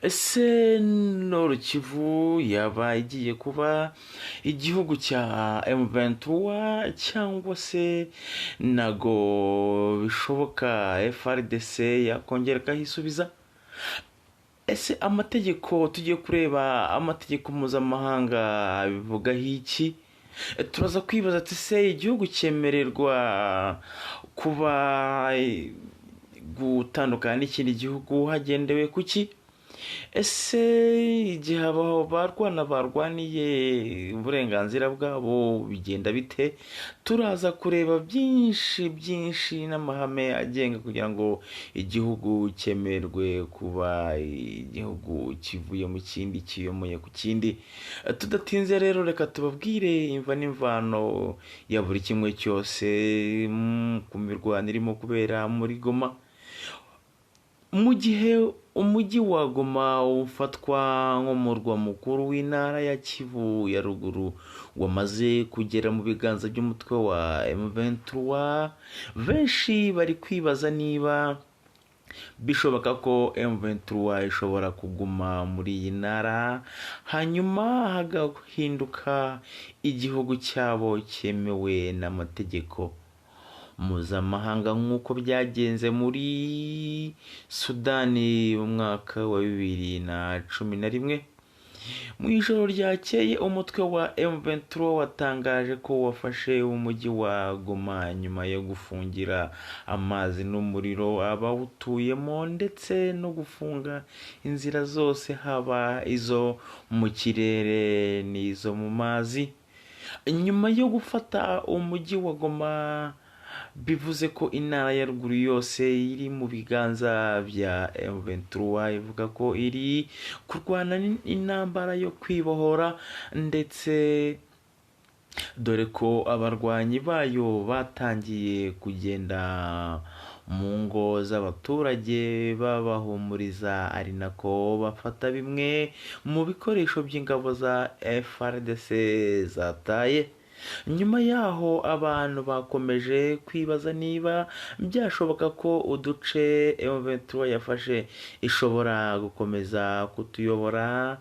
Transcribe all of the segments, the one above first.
Ese Nord Kivu yaba igiye kuba igihugu cya M23, cyangwa se nago bishoboka, FARDC yakongera ikahisubiza? Ese amategeko, tugiye kureba amategeko mpuzamahanga bivugaho iki? Turaza kwibaza ati: se igihugu cyemererwa kuba gutandukana n'ikindi gihugu hagendewe ku ki? Ese igihe abo barwana barwaniye uburenganzira bwabo bigenda bite? Turaza kureba byinshi byinshi n'amahame agenga kugira ngo igihugu cyemererwe kuba igihugu kivuye mu kindi, kiyomoye ku kindi. Tudatinze rero, reka tubabwire imva n'imvano ya buri kimwe cyose ku mirwano irimo kubera muri Goma. Mu gihe umujyi wa Goma ufatwa nk'umurwa mukuru w'intara ya Kivu ya Ruguru wamaze kugera mu biganza by'umutwe wa M23, benshi bari kwibaza niba bishoboka ko M23 ishobora kuguma muri iyi ntara, hanyuma hagahinduka igihugu cyabo cyemewe n'amategeko mpuzamahanga, nk'uko byagenze muri Sudani mu mwaka wa 2011. Mu ijoro ryakeye, umutwe wa M23 watangaje ko wafashe umujyi wa Goma nyuma yo gufungira amazi n'umuriro abawutuyemo, ndetse no gufunga inzira zose, haba izo mu kirere n'izo mu mazi. Nyuma yo gufata umujyi wa Goma, bivuze ko intara ya ruguru yose iri mu biganza bya M23 ivuga ko iri kurwana intambara yo kwibohora, ndetse dore ko abarwanyi bayo batangiye kugenda mu ngo z'abaturage babahumuriza, ari nako bafata bimwe mu bikoresho by'ingabo za FARDC zataye. Nyuma yaho, abantu bakomeje kwibaza niba byashoboka ko uduce M23 yafashe ishobora gukomeza kutuyobora,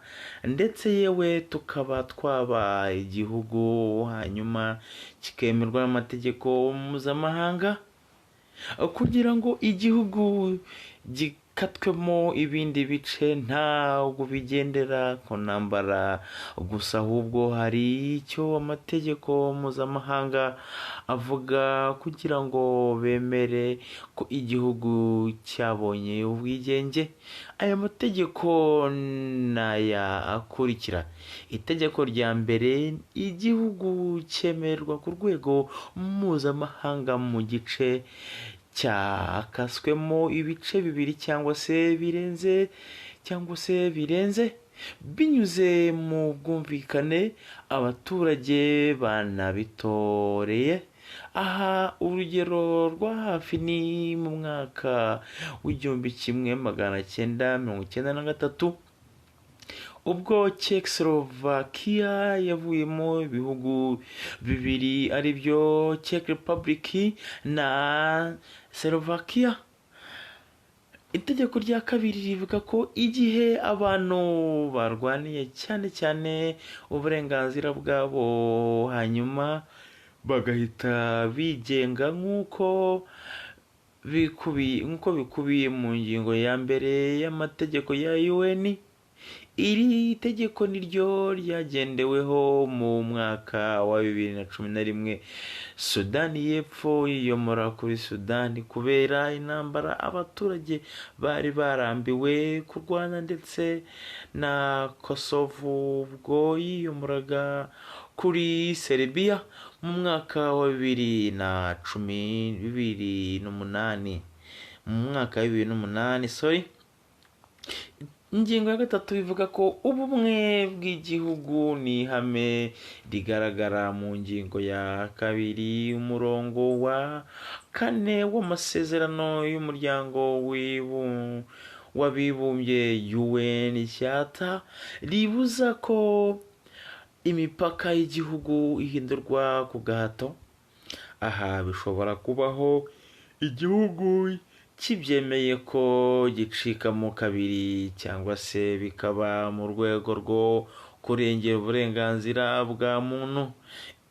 ndetse yewe tukaba twaba igihugu, hanyuma kikemerwa n'amategeko mpuzamahanga. Kugira ngo igihugu gikatwemo ibindi bice ntabwo bigendera ku ntambara gusa, ahubwo hari icyo amategeko mpuzamahanga avuga kugira ngo bemere ko igihugu cyabonye ubwigenge. Aya mategeko ni aya akurikira: Itegeko rya mbere: igihugu cyemererwa ku rwego mpuzamahanga mu gice cyakaswemo ibice bibiri cyangwa se birenze, binyuze mu bwumvikane abaturage banabitoreye. Aha urugero rwa hafi ni mu mwaka w'1993, ubwo Czechoslovakia yavuyemo ibihugu bibiri, aribyo Czech Republic na Slovakia. Itegeko rya kabiri rivuga ko igihe abantu barwaniye cyane cyane uburenganzira bwabo, hanyuma bagahita bigenga nk'uko bikubiye mu ngingo ya mbere y'amategeko ya UN. Iri tegeko niryo ryagendeweho mu mwaka wa 2011, Sudani y'Epfo yiyomora kuri Sudani kubera intambara abaturage bari barambiwe kurwana, ndetse na Kosovo ubwo yiyomoraga kuri Serbia mu mwaka wa 2010, 2008, mu mwaka wa 2008, sorry. Ingingo ya gatatu ivuga ko ubumwe bw'igihugu ni ihame rigaragara mu ngingo ya kabiri, umurongo wa kane w'amasezerano y'Umuryango w'Abibumbye, UN Charter, ribuza ko imipaka y'igihugu ihindurwa ku gahato. Aha bishobora kubaho igihugu kibyemeye ko gicikamo kabiri, cyangwa se bikaba mu rwego rwo kurengera uburenganzira bwa muntu.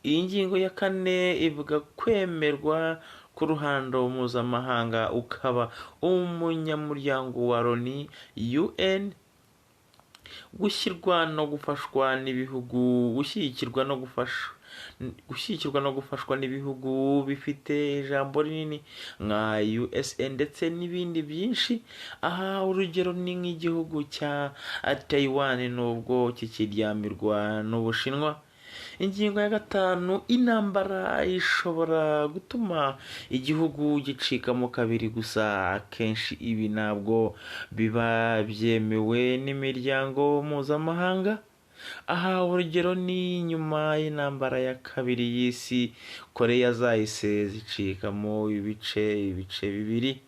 Iyi ngingo ya kane ivuga kwemerwa ku ruhando mpuzamahanga, ukaba umunyamuryango wa Loni, UN, gushyirwa no gufashwa n'ibihugu, gushyigikirwa no gufashwa n'ibihugu bifite ijambo rinini nka USA ndetse n'ibindi byinshi. Aha urugero ni nk'igihugu cya Taiwan nubwo kikiryamirwa n'Ubushinwa. Ingingo ya gatanu, intambara ishobora gutuma igihugu gicikamo kabiri, gusa akenshi ibi ntabwo biba byemewe n'imiryango mpuzamahanga. Aha urugero ni nyuma y'intambara ya kabiri y'isi, Koreya zahise zicikamo ibice bibiri.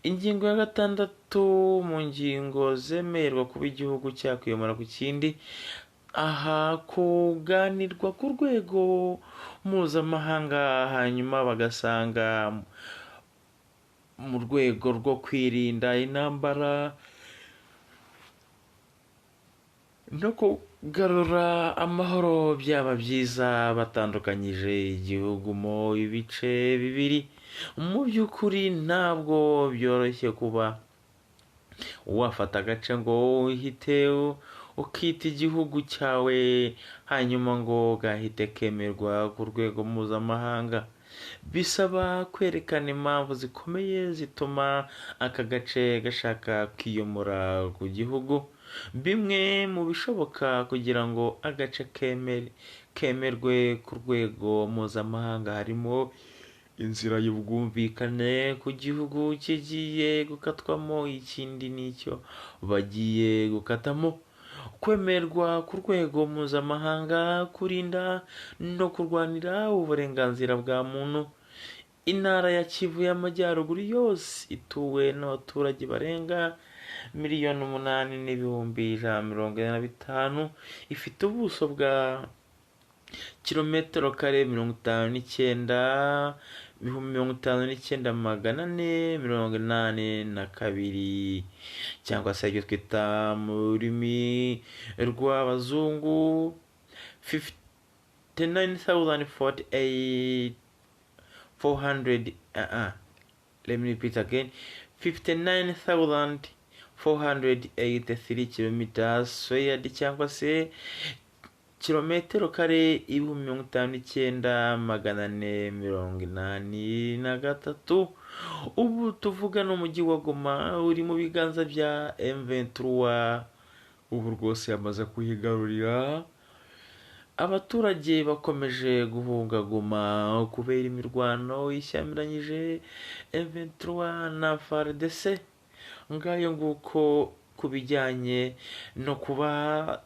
Ingingo ya gatandatu mu ngingo zemererwa kuba igihugu cyakwiyomora ku kindi, aha kuganirwa ku rwego mpuzamahanga, hanyuma bagasanga mu rwego rwo kwirinda intambara no kugarura amahoro byaba byiza batandukanyije igihugu mo ibice bibiri. Mu by'ukuri ntabwo byoroshye kuba wafata agace ngo uhite ukita igihugu cyawe, hanyuma ngo gahite kemerwa ku rwego mpuzamahanga. Bisaba kwerekana impamvu zikomeye zituma aka gace gashaka kwiyomora ku gihugu. Bimwe mu bishoboka kugira ngo agace kemerwe ku rwego mpuzamahanga harimo inzira y'ubwumvikane ku gihugu kigiye gukatwamo ikindi n'icyo bagiye gukatamo, kwemerwa ku rwego mpuzamahanga, kurinda no kurwanira uburenganzira bwa muntu. Intara ya Kivu y'Amajyaruguru yose ituwe n'abaturage barenga 8,145,000, ifite ubuso bwa kilometero kare 59, 59,482, cyangwa se ibyo twita mu rurimi rw'abazungu 59,048 400, let me repeat again, 59,483 kilometers squared, cyangwa se kilometero kare 59,483. Ubu tuvuga n'umujyi wa Goma uri mu biganza bya M23, ubu rwose yamaze kuhigarurira. Abaturage bakomeje guhunga Goma kubera imirwano ishyamiranyije M23 na FARDC. Ngayo nguko ku bijyanye no kuba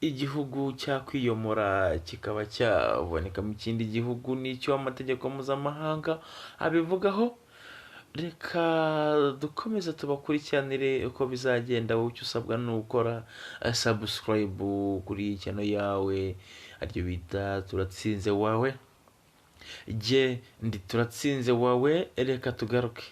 igihugu cyakwiyomora kikaba cyaboneka mu kindi gihugu n'icyo amategeko mpuzamahanga abivugaho. Reka dukomeze tubakurikiranire uko bizagenda. Wowe icyo usabwa ni ugukora subscribe kuri channel yawe, aryo bita Turatsinze Wawe. Jye ndi Turatsinze Wawe, reka tugaruke.